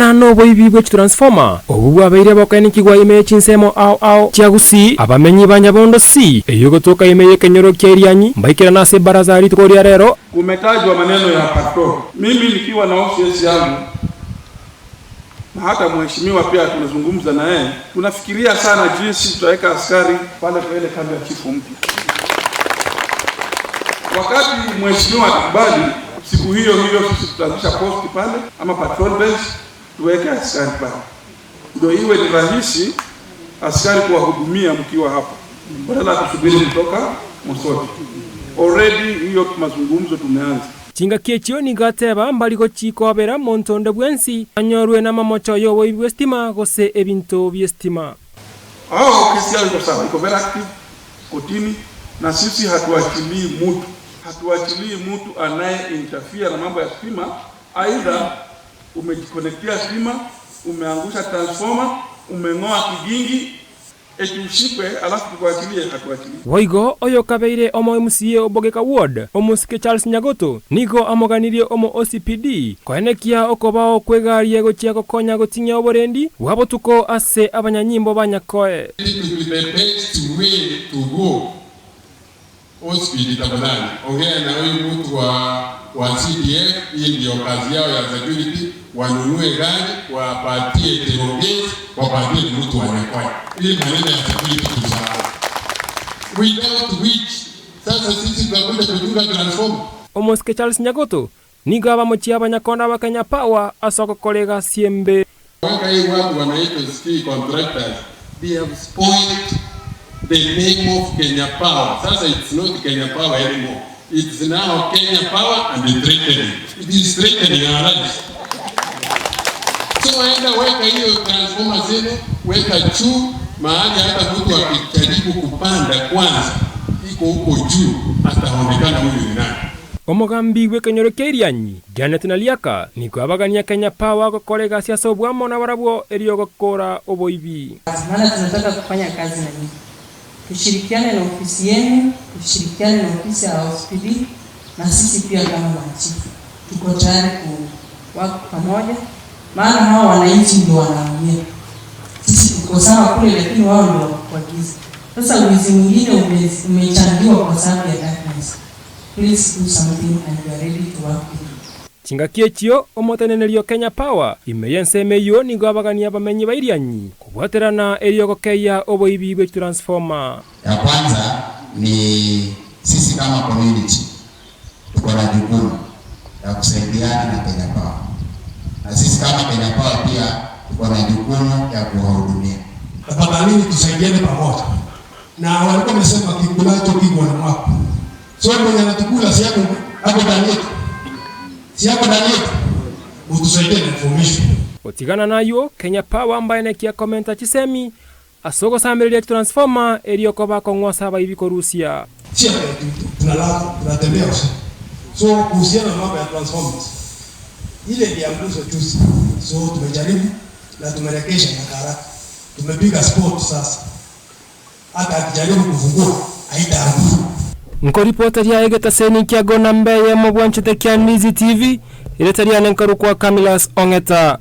Na noboibi bwe chitransformer obwo bwabeire bokoenikigwa ime ye chinsemo ao ao chia Gusii, abamenyi ba Nyabondo C, eyio egotoka ime y'ekenyoro kia Irianyi, mbaikerane ase ebaraza rituko ria rero. Kumetajwa maneno ya patrol. Mimi nikiwa na OCS yangu na hata mheshimiwa pia tunazungumza na yeye, tunafikiria sana jinsi tutaweka askari pale kwa ile kambi ya chifu mpya. Wakati mheshimiwa atakubali, siku hiyo hiyo sisi tutaanzisha posti pale ama patrol base, tuweke askari pale, ndio iwe ni rahisi askari kuwahudumia mkiwa hapa, badala ya kusubiri kutoka Mosoti. Already hiyo mazungumzo tumeanza. Chingaki echio nigo ateba mbari gochikobera monto onde bwensi anyorwe namamocho y'oboibi bw'estima gose ebinto bi'estima. Hao kesi yao iko sawa, iko very active kotini, na sisi hatuachilii mtu, hatuachilii mtu anaye interfere na mambo ya stima. Aidha umejikonektia stima, umeangusha transformer, umeng'oa kigingi, eti ushikwe alafu tukuachilie? Hatuachilii. Boigo oyokabeire omo MCA o Bogeka Ward omosike Charles Nyagoto nigo amoganirie omo OCPD koenekia okobao kw'egari egochia gokonya goting'ia oborendi bwa botuko ase abanyanyimbo ba Nyakoe. It will be the best way to go. OCPD, tafadhali ongea na huyu mtu wa CDF, hii ndio kazi yao ya security, wanunue gari, wapatie Cherongezi, wapatie mtu wa Nyakoe, ili maneno ya security tusahau. Without which sasa sisi tutakuja kuchunga transformer. Omosike Charles Nyagoto nigo abamochia abanyakonda ba Kenya Power ase ogokora egasi embe. Waka hii watu wanaitwa sijui contractors, they have spoiled the name of Kenya Power. Sasa it's not Kenya Power anymore. It's now Kenya Power and the threatening. It is threatening our lives. So enda weka hiyo transformer zenu, weka juu mahali hata mtu akijaribu kupanda kwanza iko huko juu ataonekana huyu ni nani. Omogambi bw'ekenyoro kia Irianyi Janet Naliaka nigo abagania Kenya Power gokora egasi ase obwamo na barabwo erio gokora oboibi. Maana tunataka kufanya kazi na nyinyi, tushirikiane na ofisi yenu, tushirikiane na ofisi ya OCPD na sisi pia kama machifu tuko tayari kuwork pamoja, maana hawa wananchi ndio wanaumia. Sisi tuko sawa kule, lakini wao ndio wako giza. Sasa wizi mwingine umechangiwa kwa sababu ya darkness. Please do something and we are ready to work with you. Chingaki echio omotenenerio Kenya Power ime y'ensemo eyio nigo abagania abamenyi ba Irianyi kobwaterana erio gokeia oboibi bwe transformer. Ya kwanza ni sisi kama community tuko na jukumu ya kusaidiana na Kenya Power, na sisi kama Kenya Power pia tuko na jukumu ya kuwahudumia. Tafadhalini tusaidiane pamoja, na walikuwa wamesema kikulacho kinywani mwako. So mwenye anatukula si yako hapo ndani yetu, si yako ndani yetu, utusaidie na information. Otigana nayo Kenya Power mbaenekia komenta chisemi ase ogosambereria transformer erio koba kong'wasa abaibi korusia. Si tunalala tunatembea usiku. So kuhusiana na mambo ya transformers, ile ilianguzwa juzi, so tumejaribu na tumerekesha na haraka, tumepiga spot sasa, hata akijaribu kufungua haitaanguka. Nkoripota ria egetaseni kia gona mbeye mobwanchete kia Nizi TV, ireta riane nkarukwa Camilas Ong'eta.